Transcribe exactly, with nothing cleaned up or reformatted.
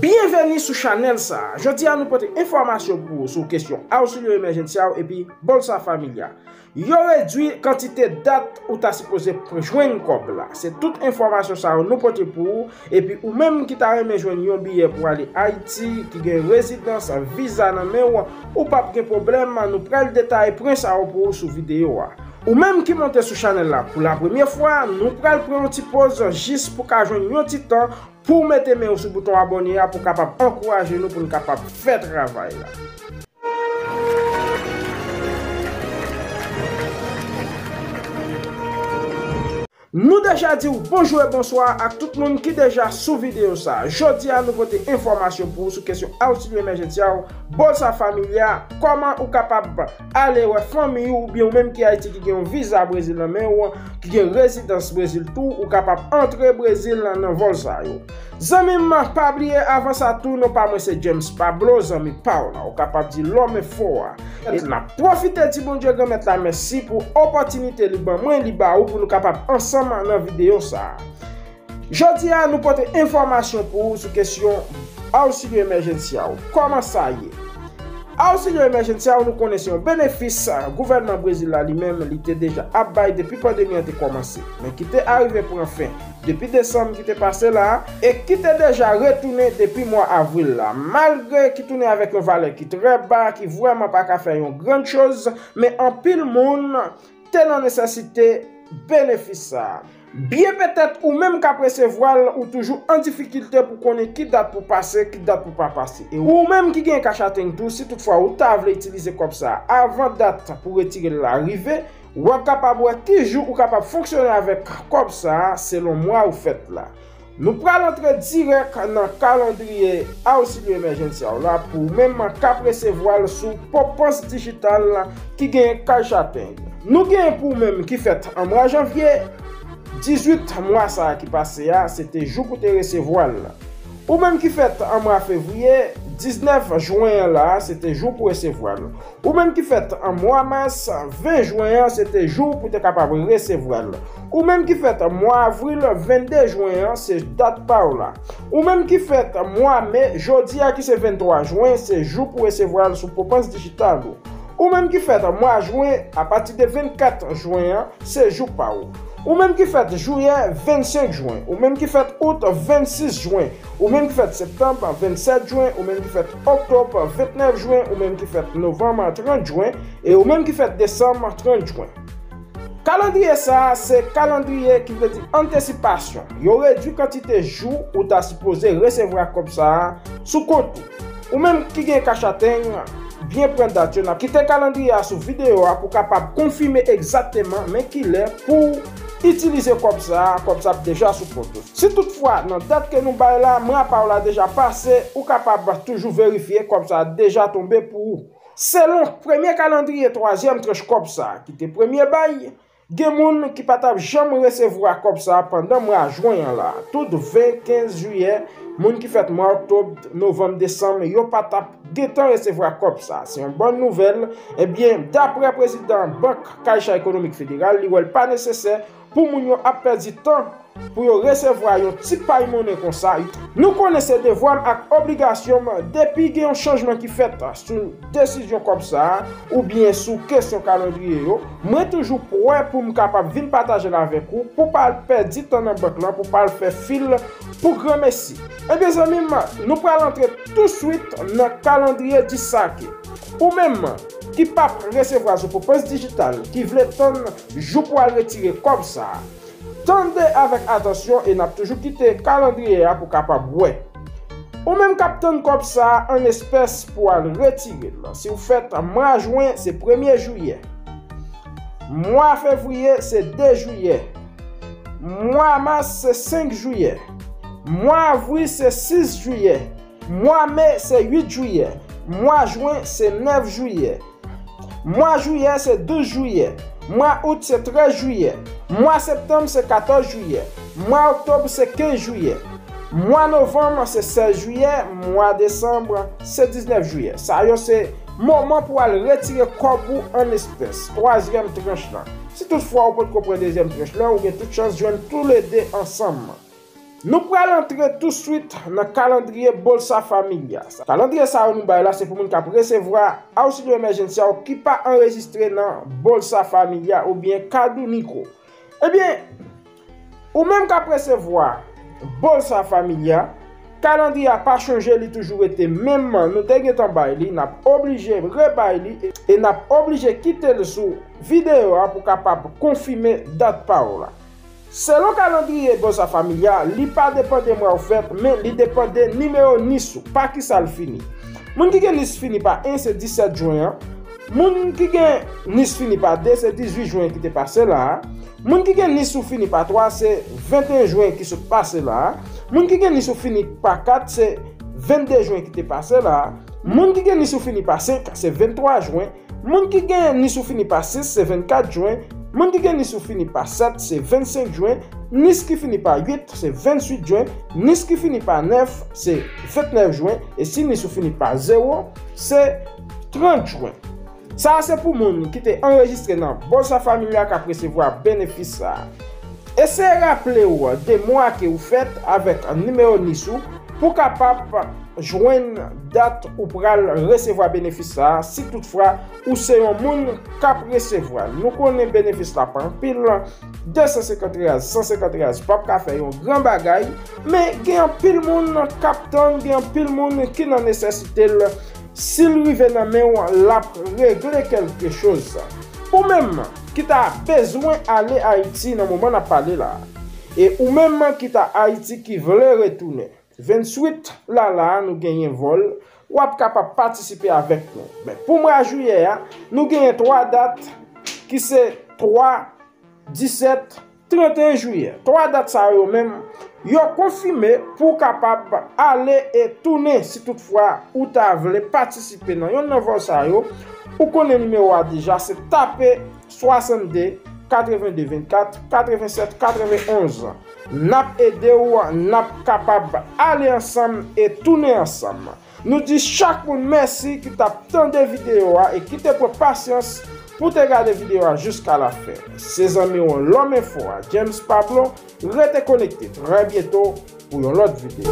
Byenveni sou chanèl sa a. Jodi a nou pote enfòmasyon pou ou sou kesyon Auxílio Emergencial epi Bolsa Familia. Yo redwi kantite dat ou ta sipoze pran jwenn kòb la. Se tout enfòmasyon sa yo nou pote pou ou. Epi ou menm ki ta renmen jwenn yon biyè pou ale Ayiti, ki gen rezidans, viza nan men w, ou p ap gen pwoblèm, nou pral detaye pwen sa yo pou ou sou videyo a. Ou menm ki monte sou chanèl la pou la premyè fwa, nou pral pran yon ti poz jis pou ka jwenn yon ti tan pou w mete men w sou bouton abòne a pou w kapab ankouraje nou pou n kapab fè travay la. Nou deja di w bonjou e bonswa ak tout moun ki deja sou videyo sa a. Jodi a nou pote enfòmasyon pou ou sou kesyon Auxílio Emergencial, Bolsa Familia, kòman ou kapab ale wè fanmi w oubyen ou menm ki Ayiti ki gen yon viza Brezil nan men w, ki gen rezidans Brezil tou, ou kapab antre Brezil nan vòl sa yo. Zanmi m, pa bliye, avan sa tou, non pa mwen se James Pablo, zanmi pa w la, ou kapab di lòm enfo a. E n ap pwofite di Bondye Granmèt la mèsi pou opòtinite li ban mwen, li ba ou pou nou kapab ansanm nan videyo sa a. Jodi a, nou pote enfòmasyon pou ou sou kesyon Auxílio Emergencial. Kòman sa ye? Auxílio Emergencial, nou konnen se yon benefis, ah, gouvènman Brezil la li menm, li te deja ap bay depi pandemi an te kòmanse, men ki te arive pran fen depi desanm ki te pase la a, e ki te deja retounen depi mwa avril la, malgre ki tounen avèk yon valè ki trè ba, ki vrèman pa ka fè yon grann choz, men anpil moun te nan nesesite benefis sa a. Byen petèt ou menm k ap resevwa l, ou toujou an difikilte pou konnen ki dat pou pase, ki dat pou pa pase. E ou menm ki gen kachateng tou, si toutfwa ou ta vle itilize kòb sa a avan dat pou retire l la rive, w ap kapab wè ki jou ou kapab fonksyone avèk kòb sa a selon mwa ou fèt la. Nou pral antre dirèk nan kalandriye Auxílio Emergencial la pou ou menm k ap resevwa l sou Poupança Digital ki gen kachateng. Nou gen pou ou menm ki fèt an mwa janvye, dizuit mwa sa a ki pase a, se te jou pou te resevwa l. Ou menm ki fèt an mwa fevriye, diznèf jen an la, se te jou pou resevwa l. Ou menm ki fèt an mwa mas, ven jen an, se te jou pou te kapab resevwa l. Ou menm ki fèt mwa avril, vennde jen an, se dat pa w la. Ou menm ki fèt mwa me, jodi a ki se venntwa jen, se jou pou resevwa l sou Poupança Digital ou. Ou menm ki fèt mwa jen, apati de vennkat jen an, se jou pa w. Ou menm ki fèt jiyè, vennsenk jen. Ou menm ki fèt out, vennsis jen. Ou menm ki fèt septanm, vennsèt jen. Ou menm ki fèt òktòb, vennèf jen. Ou menm ki fèt novanm, trant jen. E ou menm ki fèt desanm, trant jen. Kalandriye sa a se kalandriye ki vle di antisipasyon. Yo redwi kantite jou ou ta sipoze resevwa kòb sa a sou kont ou. Ou menm ki gen kachateng, byen pran dat yo. N ap kite kalandriye a sou videyo a pou w kapab konfime egzakteman men kilè pou w itilize kòb sa a, kòb sa ap deja sou kont ou. Si toutfwa, nan dat ke nou bay la, mwa pa w la deja pase, ou kapab toujou verifye kòb sa a deja tonbe pou ou. Selon premye kalandriye twazyèm tranch kòb sa a, ki te premye bay, gen moun ki pa t ap janm resevwa kòb sa a pandan mwa jen an la. Tout ven, kenz jiyè, moun ki fèt mwa òktòb, novanm, desanm, yo pa t ap gentan resevwa kòb sa a. Se yon bòn nouvèl. Ebyen, daprè prezidan Bank Caixa Econômica Federal, li wè l pa nesesè pou moun yo ap pèdi tan pou yo resevwa yon ti pay monnen konsa. Nou konnen se devwa m ak obligasyon m, depi gen yon chanjman ki fèt sou desizyon kòb sa a, oubyen sou kesyon kalandriye yo, mwen toujou prè pou m kapab vin pataje l avèk ou, pou pa al pèdi tan nan bank lan, pou pa al fè fil pou granmesi. Ebyen, zanmi m, nou pral antre touswit nan kalandriye di sake. Ou menm ki p ap resevwa sou Poupança Digital, ki vle tann jou pou al retire kòb sa a, tande avèk atansyon e n ap toujou kite kalandriye a pou kapab wè. Ou menm k ap tann kòb sa a an espès pou al retire l. Si w fèt mwa jen, se premye jiyè. Mwa fevriye, se de jiyè. Mwa mas, se senk jiyè. Mwa avril, se sis jiyè. Mwa me, se uit jiyè. Mwa jen, se nèf jiyè. Mwa jiyè, se douz jiyè. Mwa out, se trèz jiyè. Mwa septanm, se katòz jiyè. Mwa òktòb, se kenz jiyè. Mwa novanm, se sèz jiyè. Mwa desanm, se diznèf jiyè. Sa yo se moman pou al retire kòb ou an espès. Twazyèm tranch lan. Si toutfwa ou potko pran dezyèm tranch lan, ou gen tout chans jwenn toulede ansanm. Nou pral antre touswit nan kalandriye Bolsa Familia. Kalandriye sa yo nou bay la se pou moun k ap resevwa auxílio emergencial ki pa anrejistre nan Bolsa Familia oubyen Cadu Único. Ebyen, ou menm k ap resevwa Bolsa Familia, kalandriye a pa chanje, li toujou rete menm. Nou te gentan bay li, n ap oblije rebay li e n ap oblije kite l sou videyo a pou kapab konfime dat pa w la. Selon kalandriye Bolsa Familia, li pa depann de mwa ou fèt, men li depann de nimewo nis ou, pa kisa l fini. Moun ki gen nis fini pa en se disèt jen an. Moun ki gen nis fini pa de se dizuit jen ki te pase la a. Moun ki gen nis ou fini pa twa se venteyen jen ki sot pase la a. Moun ki gen nis ou fini pa kat se vennde jen ki te pase la a. Moun ki gen nis ou fini pa senk se venntwa jen. Moun ki gen nis ou fini pa sis se vennkat jen. Moun ki gen nis ou fini pa sèt se vennsenk jen. Nis ki fini pa uit se venntuit jen. Nis ki fini pa nèf se ventnèf jen. E si nis ou fini pa zewo se trant jen. Sa a se pou moun ki te anrejistre nan Bolsa Familia k ap resevwa benefis sa a. Eseye raple w de mwa ke ou fèt avèk nimewo nis ou pou kapab jwenn dat ou pral resevwa benefis sa a, si toutfwa ou se yon moun k ap resevwa l. Nou konnen benefis la pa anpil, de san senkant reais, san senkant reais p ap ka fè yon gran bagay, men gen anpil moun k ap tann, gen anpil moun ki nan nesesite l. Si l rive nan men w, l ap regle kèlke choz. Ou menm ki ta bezwen ale Ayiti nan moman n ap pale la a, e ou menm ki ta Ayiti ki vle retounen, venntuit la la a nou genyen vòl, w ap kapab patisipe avèk nou. Men pou mwa jiyè a, nou genyen twa dat ki se twa, disèt, tranteyen jiyè. Twa dat sa yo menm, yo konfime pou w kapab ale e tounen si toutfwa ou ta vle patisipe nan yonn nan vòl sa yo. Ou konnen nimewo a deja, se tape swasannde, katrevende, vennkat, katrevennsèt, katrevenonz. N ap ede w, n ap kapab ale ansanm e tounen ansanm. Nou di chak moun mèsi ki t ap tande videyo a e ki te pran pasyans pou te gade videyo a jiska lafen. Se zanmi w Lòm Enfo a, James Pablo, rete konekte. Trè byento pou yon lòt videyo.